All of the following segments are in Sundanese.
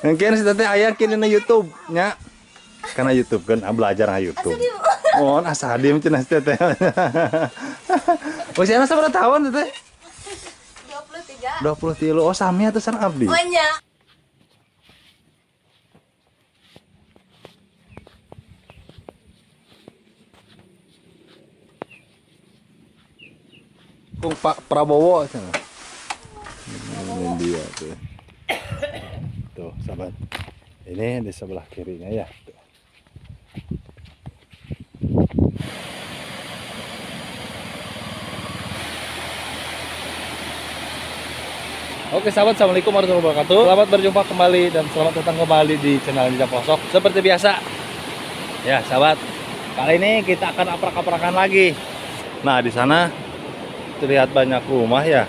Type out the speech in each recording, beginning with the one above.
Mungkin si teteh aya kini na YouTube nya. Karena YouTube kan belajar na YouTube. Oh, asa diem cenah si teteh. Usiana sabaraha tahun teteh? 23. 23. Oh, sami atuh sareng abdi. Oh nya. Kung Pak Prabowo cenah. Ini dia tuh. Tuh, sahabat. Ini di sebelah kirinya ya. Tuh. Oke sahabat, assalamualaikum warahmatullahi wabarakatuh. Selamat berjumpa kembali dan selamat datang kembali di channel Ninja Pelosok. Seperti biasa, ya sahabat, kali ini kita akan aprak-aprakan lagi. Nah di sana terlihat banyak rumah ya.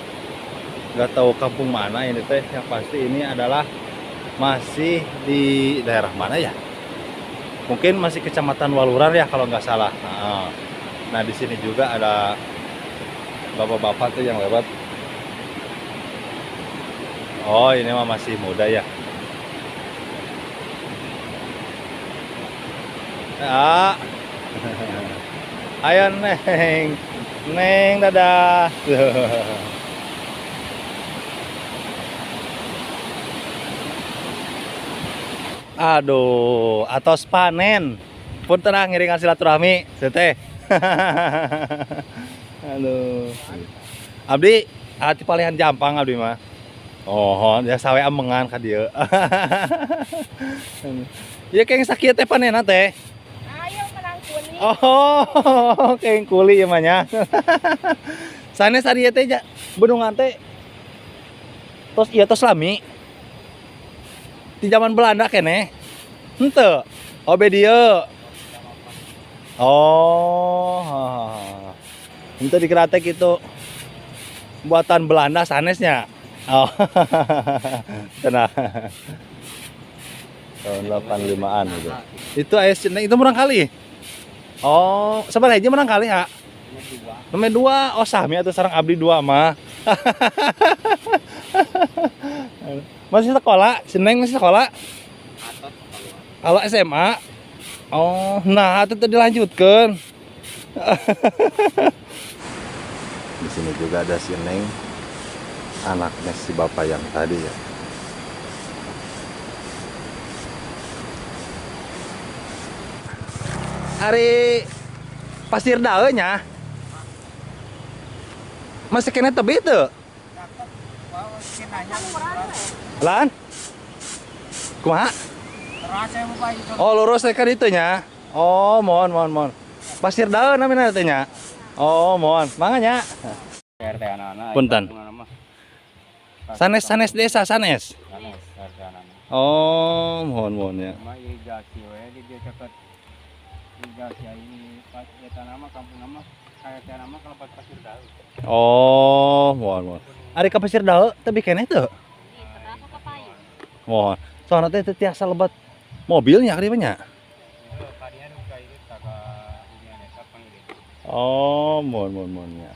Nggak tahu kampung mana ini teh. Yang pasti ini adalah masih di daerah mana ya? Mungkin masih Kecamatan Waluran ya kalau nggak salah. Nah di sini juga ada bapak-bapak tuh yang lewat. Oh ini mah masih muda ya. Ah. Ayo Neng, Neng dadah. Aduh, atos panen. Pun tenang ngiringan silaturahmi, teteh. Aduh. Abdi, hati palihan Jampang abdi mah. Oh, ya sawe amengan ka dieu. Ieu keng sakieu teh panenna teh. Ayo menang kuli. Oh, keng kuli ieu mah nya. Sanes ari ieu teh bendungan teh tos ieu tos lami. Di zaman Belanda keneh. Henteu. Oh, be dieu. Oh. Henteu dikira teh kitu. Buatan Belanda sanesnya. Oh. Tenang. Tahun 85-an gitu. Itu aya itu murang kali. Oh, sabaraha hiji murang kali, ha? Nomor 2. Oh, sami atuh sareng abdi 2 mah. Masih sekolah? Si Neng masih sekolah? Kalau SMA? Oh, nah itu tuh dilanjutkan. Di sini juga ada si Neng, anaknya si bapak yang tadi ya. Ari Pasir Daeu nya. Masih kena tebi teu? Lan? Kumaha? Oh, lurus ka ditu nya. Oh, mohon mohon mohon. Pasir Daeu namina teh nya. Oh, mohon. Mangga nya. Punten. Sanes sanes desa sanes. Oh, mohon mohon ya. Oh, mohon mohon. Ari ka Pasir Daeu teu keneh teu? Mohon. Soalna teh teu tiasa lebat mobilnya ka dieu nya. Oh, mohon mohon mohon ya.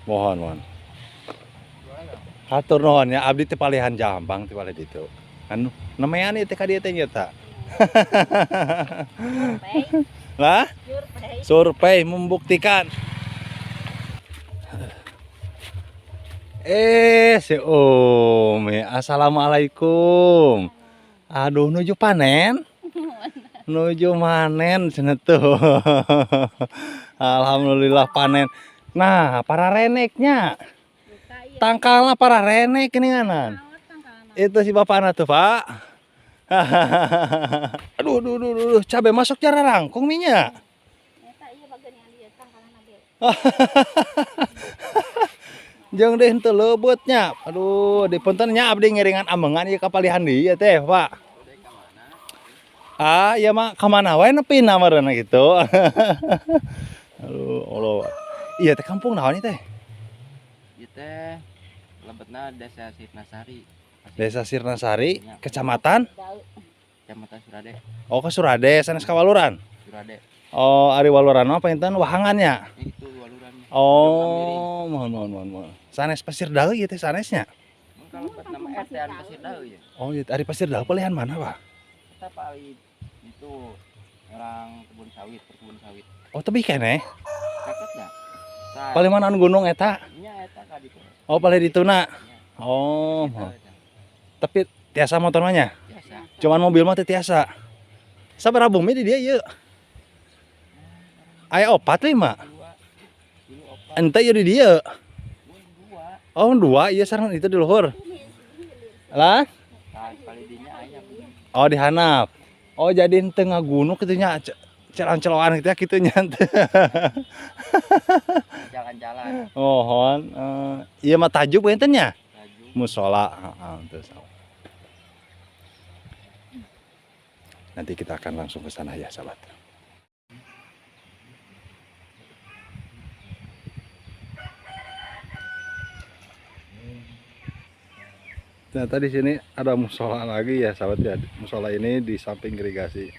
Mohon mohon. Hatur nuhun ya, abdi teh palihan Jampang teh palih ditu. Anu nemean ieu teh ka dieu teh nya ta. Lah? Survei membuktikan. Si Umi, assalamualaikum. Aduh, nuju panen. Nuju manen cenah tuh. Alhamdulillah panen. Nah, para reneknya. Tangkalna para renek geuninganan. Itu si bapakna tuh, Pak. Aduh, aduh, aduh, aduh, cabe masuk cara rangkung minyak. Jeung deh henteu leubeutnya. Aduh, di punten nya abdi ngiringan amengan ieu ka palihan deui teh, Pak. Ah, ieu mah ka mana wae nepi na meureunna gitu. Aduh, Allah. Iya teh kampung naon ieu teh? Ieu teh lebetna Desa Sirnasari. Desa Sirnasari, kecamatan? Kecamatan Surade. Oh, ke Surade, sanes ka Waluran? Surade. Oh, ari waluran mah panginten wahangannya. Itu walurannya. Oh, mohon mohon mohon mohon. Sanes Pasir Daeu ieu teh sanesnya. Mun kalebet nama RT-an Pasir Daeu ya. Oh, iya, ari Pasir Daeu palihan mana, Pak? Kita paling itu orang kebun sawit, perkebun sawit. Oh, tebih keneh. Caketnya. Tah, Palih mana anu gunung eta? nya eta ka ditu. Oh, palih dituna. Nya, Oh, eta, mohon. eta. Tapi tiasa motor mah nya? Biasa. Cuman mobil mah teu tiasa. Sabaraha bumi di dieu ieu? Aya opat lima. Dua. Dulu opat, Ente ieu di dieu. mun dua. Oh, dua ieu sareng itu di luhur. Lah? Tah, paling dinya aya. Oh, di hanap. Oh, jadi henteu ngagunuk kitu nya celan-celoan kitu ya kitu nya. Jalan-jalan. Mohon ieu mah tajuk benten nya. Laju. Musola, heeh, teu salah. Nanti kita akan langsung ke sana ya, sahabat. Ternyata di sini ada musola lagi ya, sahabat ya. Musola ini di samping irigasi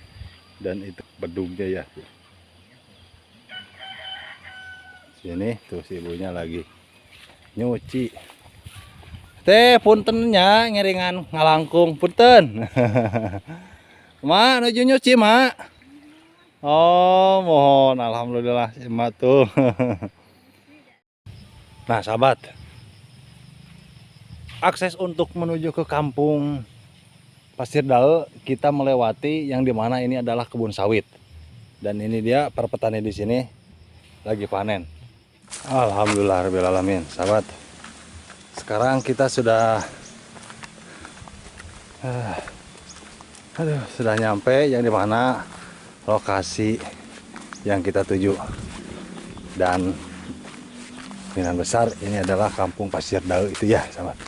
dan itu bedugnya ya. Sini tuh si ibunya lagi nyuci. Teh punten nya ngiringan ngalangkung punten. Mak nuju nyuci, Mak. Oh, mohon alhamdulillah si Mak tuh. Nah, sahabat. Akses untuk menuju ke kampung Pasir Daeu kita melewati yang dimana ini adalah kebun sawit. Dan ini dia para petani di sini lagi panen. Alhamdulillah rabbil alamin, sahabat. Sekarang kita sudah aduh, sudah nyampe yang dimana lokasi yang kita tuju. Dan kemungkinan besar ini adalah kampung Pasir Daeu itu ya, sahabat.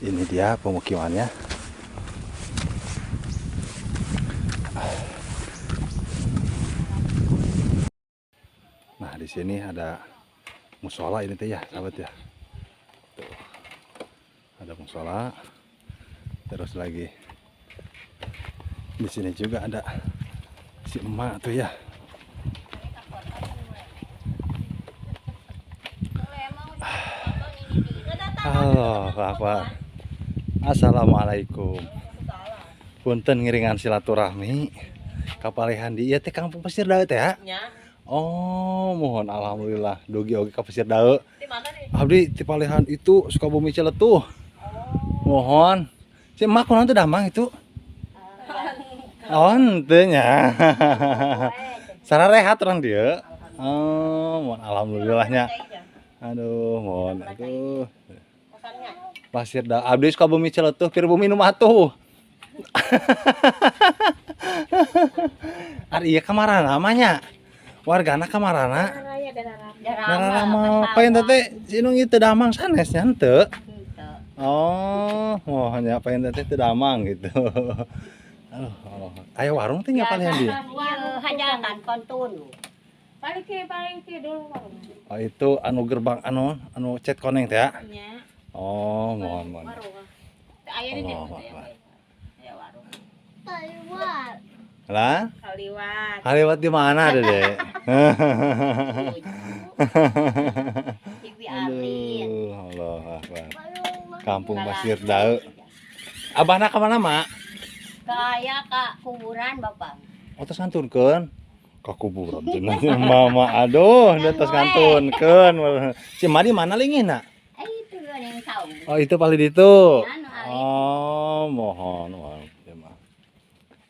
Ini dia pemukimannya. Nah, di sini ada musola ini teh ya, sahabat ya. Tuh. Ada musola. Terus lagi di sini juga ada si emak tuh ya. Halo, Bapak. Assalamualaikum. Punten ngiringan silaturahmi. Kapalihan di ieu teh kampung Pasir Daeu teh ya. Nya. Oh, mohon alhamdulillah dugi oge ka Pasir Daeu. Di mana nih? Abdi ti palihan itu Sukabumi Ciletuh. Mohon. Si emak kunaon teh damang itu? Oh, henteu nya. Sararehat orang dieu. Oh, mohon alhamdulillahnya. Aduh, mohon aduh. Pasir Daeu abdi Sukabumi Ciletuh pir bumi nu atuh. Ari ieu kamarana mah nya? Wargana kamarana? Dararama. Paling teh si Inung ieu teu damang sanes nya henteu. Oh, mohon ya paling teh teu damang gitu. Aduh, Allah. Aya warung teh nya palihan dia. Hajangan kontun. Paling ki dulu warung. Oh, itu anu gerbang anu anu cat koneng teh ya? Nya. Oh, mohon mohon. Warung. Teu aya di dieu. Allah Akbar. Aya warung. Lah, Kaliwat. kaliwat di mana, Dede? Ibi Alin. Aduh, Allah Akbar. Kampung Pasir Daeu. Abahna ka mana, Mak? Kaya ka kuburan bapak. Oh, tos ngantunkeun. Ka kuburan cenah mama. Aduh, dia tos ngantunkeun. Si Ma di mana lingina? Eh itu yang tahu. Oh, itu paling ditu. Anu, alit. Oh, mohon, mohon. Ya, mah.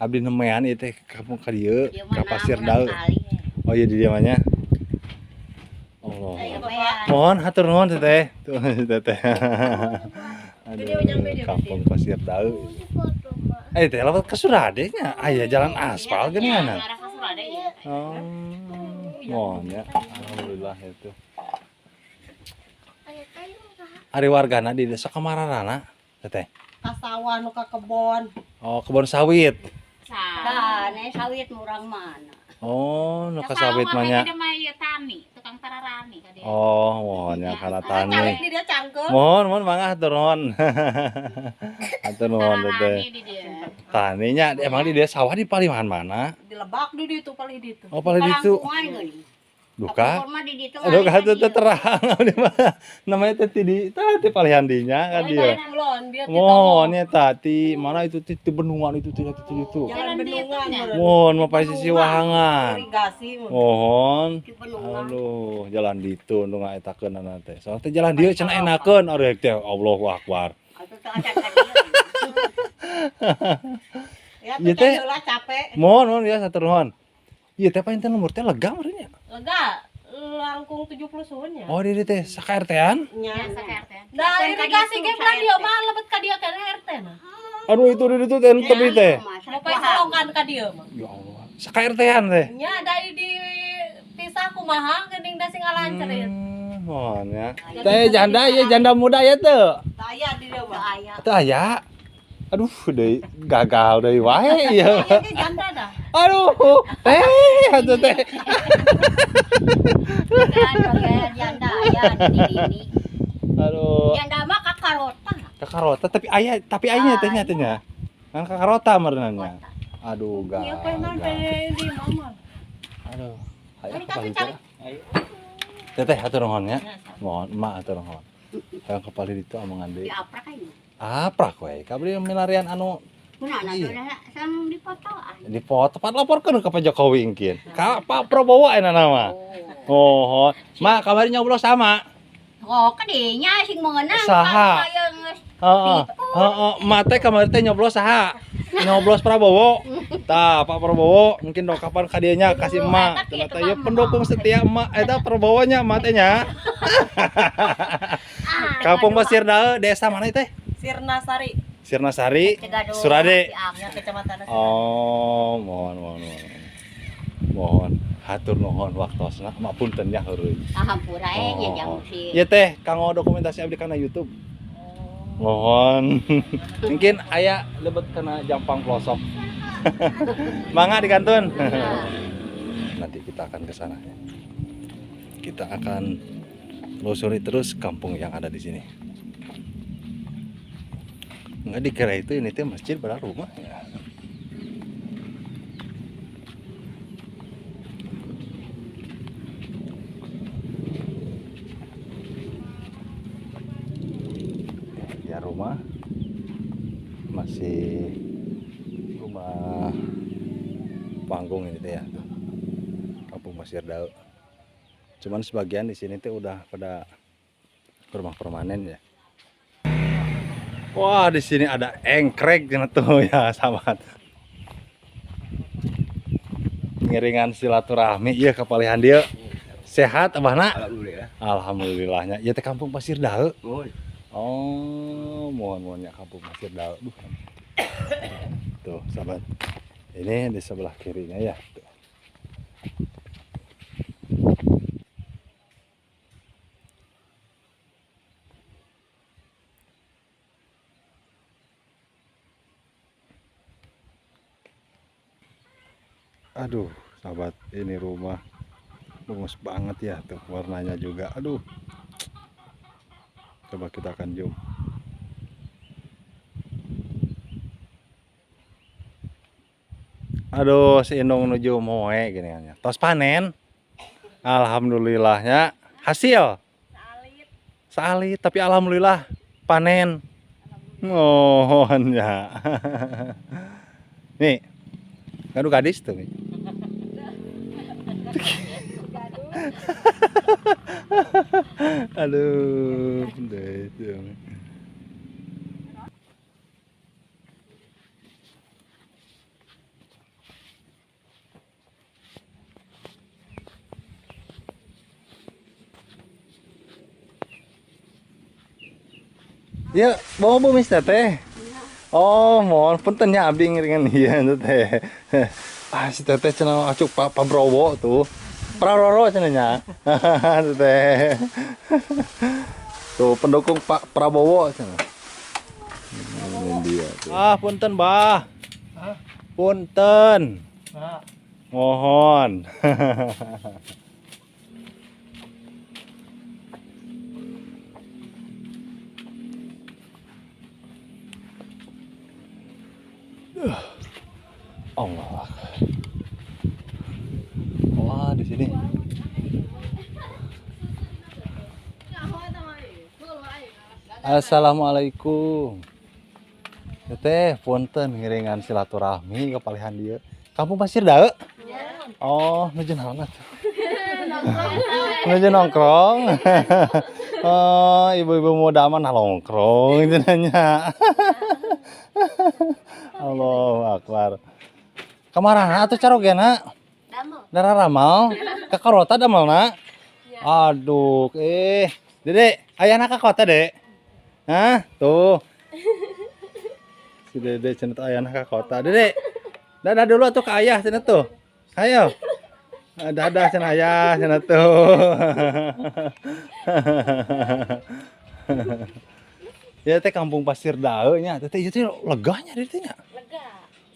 Abdi nemean ieu teh kampung ka dieu, Dia ka mana Pasir murang Daeu. kali. Oh iya di dieu mah nya. Allah. Ayo, bayar. Mohon hatur nuhun teteh. Tuh teteh. Aduh, kampung Pasir Daeu. Eh, teh lewat ke Surade nya. Aya jalan aspal geuningan. Arah ka Surade ya. Oh, mohon ya. Alhamdulillah itu. Ari wargana di desa kamarana, teteh. Ka sawah nu ka kebon. Oh, kebun sawit. Tah, nih sawit murang mana? Oh, nu ka sawit mah nya. Tani, tukang tararani ka dieu. Oh, mohon nya kana tani. Calik di dia cangkeul. Mohon, mohon mangga hatur nuhun. Hatur nuhun teh. Taninya emang di dia sawah di palihan mana? Di lebak di ditu palih ditu. Oh, palih ditu. Duka. Duka teh terang di mana. Namanya teh di tah di palihan dinya kan dia. Mohon nya tah ti mana itu ti bendungan itu ti itu. Mohon mah pasti sisi wahangan. Mohon. Aduh, jalan ditu nu ngaetakeunana teh. Soalnya teh jalan dieu cenah enakeun arek teh Allahu Akbar. Ya teh capek. Mohon mohon ya satur nuhun. Ieu teh painten lembur teh lega meureun nya. Lega, langkung 70 suhun nya. Oh, di dieu teh saka RT-an? Nya, saka RT-an. Nah, irigasi ge belah dieu mah lebet ka dieu kana RT na. Aduh, itu di ditu teh tepi teh. Bapak solokan ka dieu mah. Ya Allah. Saka RT-an teh. Nya dari di pisah kumaha geuning da sing ngalancerit. Mohon ya. Teh janda ieu janda muda ya teu? Teu aya di dieu mah. Teu aya. Aduh, deui gagal deui wae ieu. Ieu janda dah. Aduh, teh, atuh teh. Janda aya di sini. Aduh. Janda mah kakarota. Kakarota tapi aya, tapi aya teh nya teh nya. Kan kakarota meureunan. Aduh, gagal. Ieu teh mah teh di mama. Aduh, ayo kepali. Teteh hatur nuhun nya. Mohon emak hatur nuhun. Hayang kepali ditu amangan deui. Diaprak aja. Aprak we, kabeh milarian anu kunaon atuh sang dipoto. Dipoto pan laporkeun ka Pak Jokowi engkin. Ka Pak Prabowo ayeuna mah. Oh, mak kamari nyoblos sama. Oh, kadinya sing meunang. Saha? Heeh. Heeh, mak teh kamari teh nyoblos saha? Nyoblos Prabowo. Tah, Pak Prabowo mungkin dok kapan ka dieu nya kasih emak. Ternyata ieu pendukung setia emak eta Prabowo nya emak teh nya. Kampung Pasir Dae, desa mana teh? Sirnasari. Sirnasari, Surade. Kecamatan. Oh, mohon mohon mohon. Mohon hatur nuhun waktosna, mak punten nya heureui. Hampura nya jang si. Ieu teh kanggo dokumentasi abdi kana YouTube. Mohon. Mungkin aya lebet kana Jampang Pelosok. Mangga dikantun. Nanti kita akan ke sana. Kita akan telusuri terus kampung yang ada di sini. Enggak dikira itu ini teh masjid padahal rumah ya. Ya rumah masih rumah panggung ini teh ya. Kampung Pasir Dae. Cuman sebagian di sini teh udah pada rumah permanen ya. Wah, di sini ada engkrek tuh ya, sahabat. Ngiringan silaturahmi ieu kapalihan dieu. Sehat abahna? Alhamdulillah. Alhamdulillahnya. Ieu teh Kampung Pasir Dae. Oh, mohon-mohonnya Kampung Pasir Dae. Duh. Tuh, sahabat. Ini di sebelah kirinya ya. Tuh. Aduh, sahabat, ini rumah bagus banget ya tuh warnanya juga. Aduh. Coba kita akan zoom. Aduh, si Indung nuju moe gini kan. Tos panen. Alhamdulillahnya hasil. Salit. Salit, tapi alhamdulillah panen. Mohon ya. Nih. Gaduh gadis tuh nih. Aduh, deh. Ya, bawa bumis teh. Oh, mohon punten nya abdi ngiringan ieu teh. Ah, si teteh cenah acuk Pak Prabowo tuh. Praroro cenah nya. Teteh. Tuh pendukung Pak Prabowo cenah. Ini dia tuh. Ah, punten, Bah. Punten. Mohon. Allah. Wah, di sini. Assalamualaikum. Teteh, punten ngiringan silaturahmi kepalihan dia. Kampung Pasir Dae? Oh, nuju naon atuh? Nuju nongkrong. Oh, ibu-ibu muda mah nongkrong cenah nya. Allahu akbar. Kamarana atuh carogena? Damel. Darah ramal, ka karota damelna. Aduh, Dede, ayahna ka kota, Dek. Hah? Tuh. Si Dede cenah teh ayahna ka kota. Dede, dadah dulu atuh ke ayah cenah tuh. Ayo. Dadah cenah ayah cenah tuh. Ya teh kampung Pasir Dae nya. Teh ieu teh legahnya di teh nya. Lega.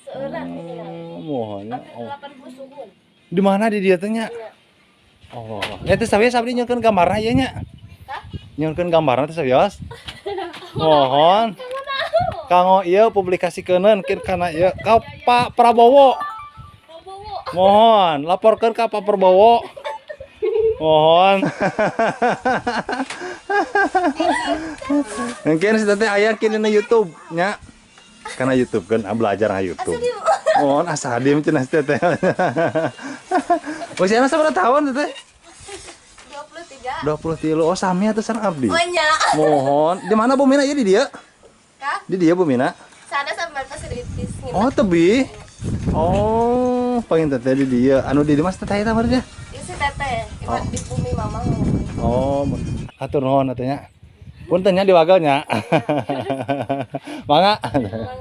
Seurang. Mohonnya. Oh. 80 suhun. Di mana di dieu teh nya? Oh. Ya teh sawios abdi nyieunkeun gambarna ieu nya. Nyieunkeun gambarna teh sawios. Mohon. Kanggo ieu publikasikeun kin kana ieu ka Pak Prabowo. Mohon laporkeun ka Pak Prabowo. Mohon. Mungkin si teteh aya kin dina YouTube nya. Karena YouTube kan belajar na YouTube. Mohon asa hadim cenah si teteh. Usiana sabaraha tahun teteh? 23. 23. Oh, sami atuh sareng abdi. Oh nya. Mohon. Di mana Bu Mina ieu di dieu? Kah? Di dieu Bu Mina. Sana sama Pasir Itis. Oh, tebih. Oh, pengen teteh di dieu. Anu di dieu mas teteh eta meureun nya? Ieu si teteh, oh. Di bumi mama. Oh, hatur nuhun atuh nya. Punten nya diwagel nya. Mangga. Mangga.